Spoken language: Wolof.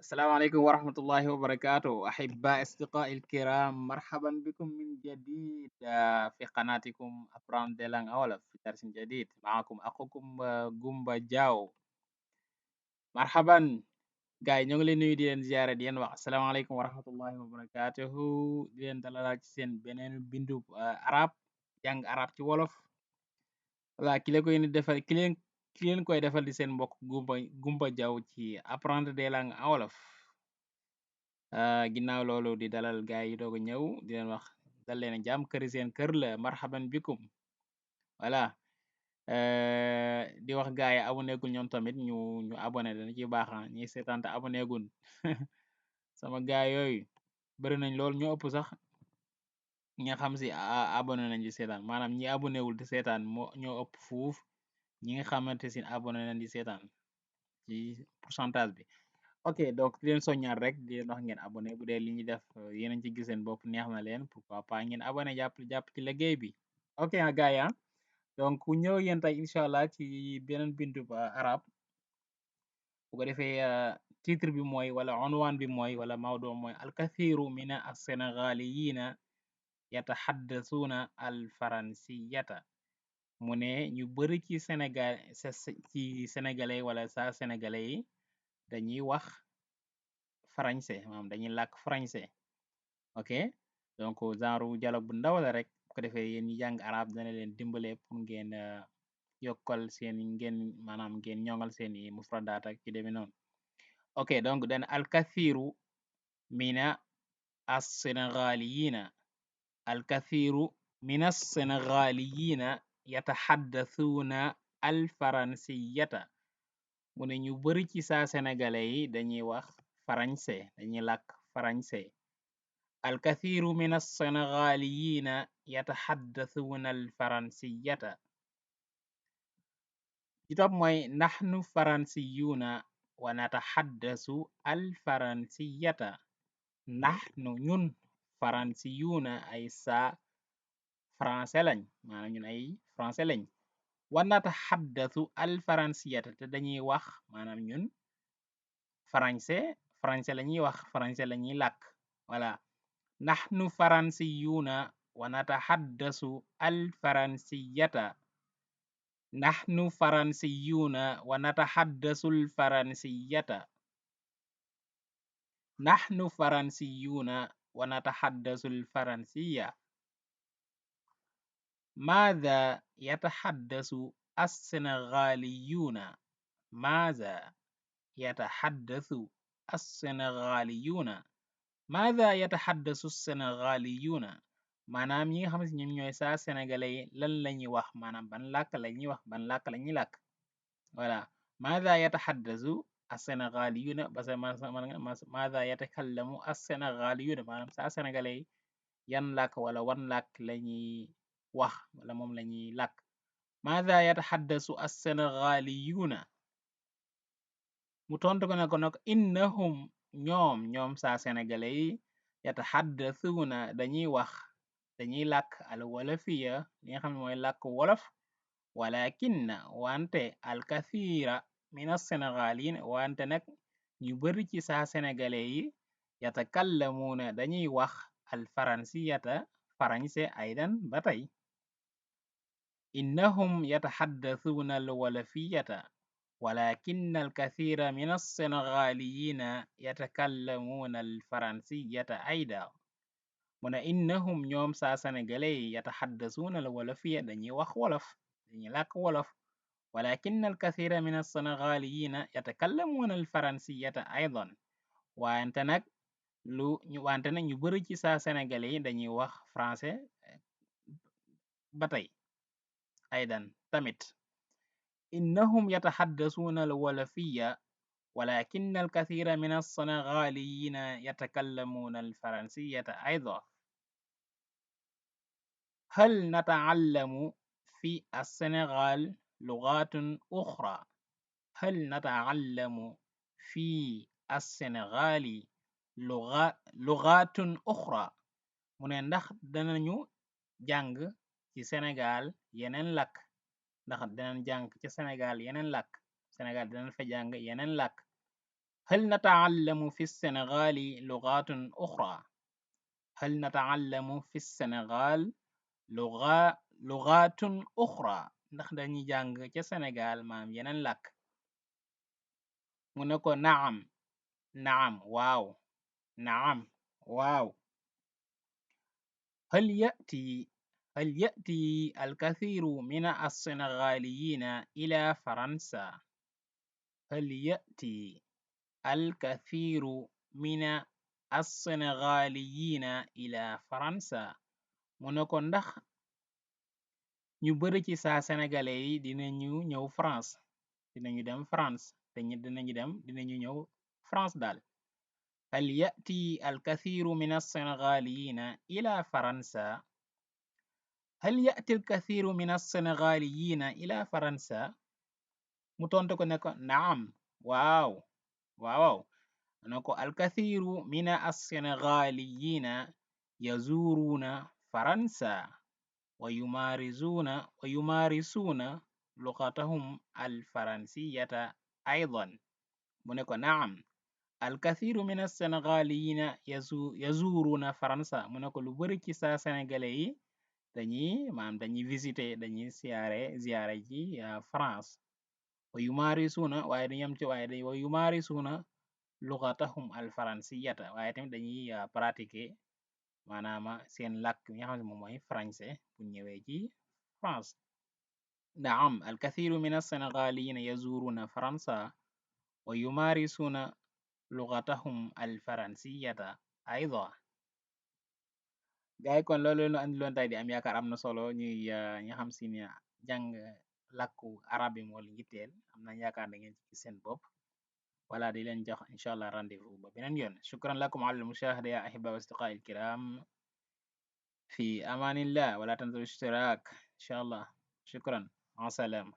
السلام عليكم ورحمة الله وبركاته أحباء أصدقائي الكرام، مرحبا بكم من جديد في قناتكم أبرام ديلان أولف في درس جديد. معكم أخوكم جومبا جاو. مرحبا gaay ñoo ngi leen nuyu di leen ziaré di leen wax asalaamaaleykum wa rahmatullahi wa barakatuhu di leen dalal ci seen beneen bindu arab jàng arab ci wolof. Wala ki la koy ni defal ki leen koy defal di seen mbokk gumba jaw ci apprendre des langues en wolof. Ginnaaw loolu di dalal gaay yi doog a ñëw di leen wax dal leen a jàmm këri seen kër la marhaban bikum. Voilà, di wax gaay yi abonné gul ñoom tamit ñu abonné dana ci baax ñi seetaan te abonné gun sama gaay yooyu bëri nañ lool ñoo ëpp sax ñi nga xam si abonné nañ di seetaan, maanaam ñi abonné wul di seetaan ñoo ëpp fuuf ñi nga xamante si abonné nañ di seetaan ci pourcentage bi. Ok, donc di leen soññaat rek di leen wax ngeen abonné bu dee li ñuy def yéen a ci gis seen bopp neex na leen, pourquoi pas ngeen abonné jàpp ci liggéey bi. Ok gaay donc ku ñëw yéen tey incha allah ci beneen bindu ba arab bu ko defee titre bi mooy wala onwaan bi mooy wala mawdo mooy alkathiru mina as-sénégaliyina yatahaddasuuna al faransiyata. mu ne ñu bëri ci sénégalais wala sa sénégalais yi dañuy wax français, maanaam dañuy làkk français. ok, donc genre dialogue bu ndaw la rek bu ko defee yéen ñi jàng arab dana leen dimbale pour ngeen yokkal seen ngeen maanaam ngeen ñongal seen i mufradaat ak ci demee noonu. ok, donc dana alkathiru mina as-sénégaliyina alkathiru min as-sénégaliyina yatahaddasuuna al faransiyata. mu ne ñu bari ci saa sénégalais yi dañuy wax français, dañuy làkk français. alkathiru min as-sénégaliyina yatahaddasuuna al faransiyata. ci topp mooy naxnu faransiyuuna wa natahaddasu al faransiyata. naxnu ñun faransiyuuna ay saa français lañ, maanaam ñun ay français lañ. wa natahaddasu al faransiyata te dañuy wax maanaam ñun français la ñuy wax, français la ñuy làkk. voilà, naxnu faransiyuuna wa natahaddasu al faransiyata. naxnu faransiyuuna wa natahaddasu al faransiyata. naxnu faransiyuuna wa natahaddasu al faransiya. ماذا يتحدث السنغاليون؟ ماذا يتحدث السنغاليون؟ ماذا يتحدث السنغاليون؟ maanaam ñi nga xam ne ñoom ñooy saa sénégalais yi lan la ñuy wax, maanaam ban làkk la ñuy wax, ban làkk la ñuy làkk. voilà, ماذا يتحدث السنغاليون parce que ماذا يتكلم السنغاليون maanaam saa sénégalais yi yan làkk wala wan làkk la ñuy wax wala moom la ñuy làkk. ماذا يتحدث السنغاليون؟ mu tontu ko ne ko nag innahum ñoom saa sénégalais yi yatahaddasuuna dañuy wax dañuy làkk al wolofiya li nga xam ne mooy làkk wolof. walakinna wante alkathira min as-sénégaliyin wante nag ñu bari ci saa sénégalais yi yatakallamuuna dañuy wax al faransiyata français aydan ba tey. innahum yatahaddasuuna al wolofiyata walakin alkathira min as-sénégaliyina yatakallamuuna al faransiyata ayda. mu ne innahum ñoom saa sénégalais yi yatahaddasuuna al wolofiya dañuy wax wolof, dañuy làkk wolof. walakin alkathira min as-sénégaliyina yatakallamuuna al faransiyata aydan. wante nag ñu bari ci saa sénégalais yi dañuy wax français ba tey aydan tamit. innahum yatahaddasuuna al wolofiya walakin alkathira min as-sénégaliyina yatakallamuuna al faransiyata aydan. هل نتعلم في السنغال لغات أخرى؟ هل نتعلم في السنغال لغات أخرى؟ mu ne ndax danañu jàng ci Sénégal yeneen làkk, ndax danañ jàng ci Sénégal yeneen làkk, Sénégal danañ fa jàng yeneen làkk. هل نتعلم في السنغال لغات أخرى؟ هل نتعلم في السنغال لغات أخرى؟ ndax dañuy jàng ca Sénégal maam yeneen làkk. mu ne ko naam naam waaw naam waaw. هل يأتي الكثير من السنغاليين إلى فرنسا؟ هل يأتي الكثير من السنغاليين إلى فرنسا؟ mu ne ko ndax ñu bari ci saa sénégalais yi dinañu ñëw France, dinañu dem France te dinañu ñëw France daal. هل يأتي الكثير من السنغاليين إلى فرنسا؟ هل يأتي الكثير من السنغاليين إلى فرنسا؟ mu tontu ko ne ko naam waaw waaw. نقول الكثير من السنغاليين يزورون فرنسا ويمارسون لغتهم الفرنسية أيضا. منكو نعم الكثير من السنغاليين يزورون فرنسا. منكو لبركي سا سنغالي dañuy visiter dañuy ziyaare ji France. ويمارسون لغتهم الفرنسية waaye tamit dañuy pratiquer maanaam seen làkk mi nga xam ne moom mooy français bu ñëwee ci France. نعم الكثير من السنغاليين يزورون فرنسا ويمارسون لغتهم الفرنسية أيضا. gaay kon loolu nu andi loon tay di am yaakaar am na solo ñuy ñi xam si ne jàng làkku arab yi moo leen yitteel. am na yaakaar da ngeen ci gis seen bopp. ولا دي لين جاخ إن شاء الله رانديفو ببنان يون. شكرا لكم على المشاهدة يا أحبة وأصدقائي الكرام، في أمان الله، ولا تنسوا الاشتراك إن شاء الله. شكرا، مع السلامة.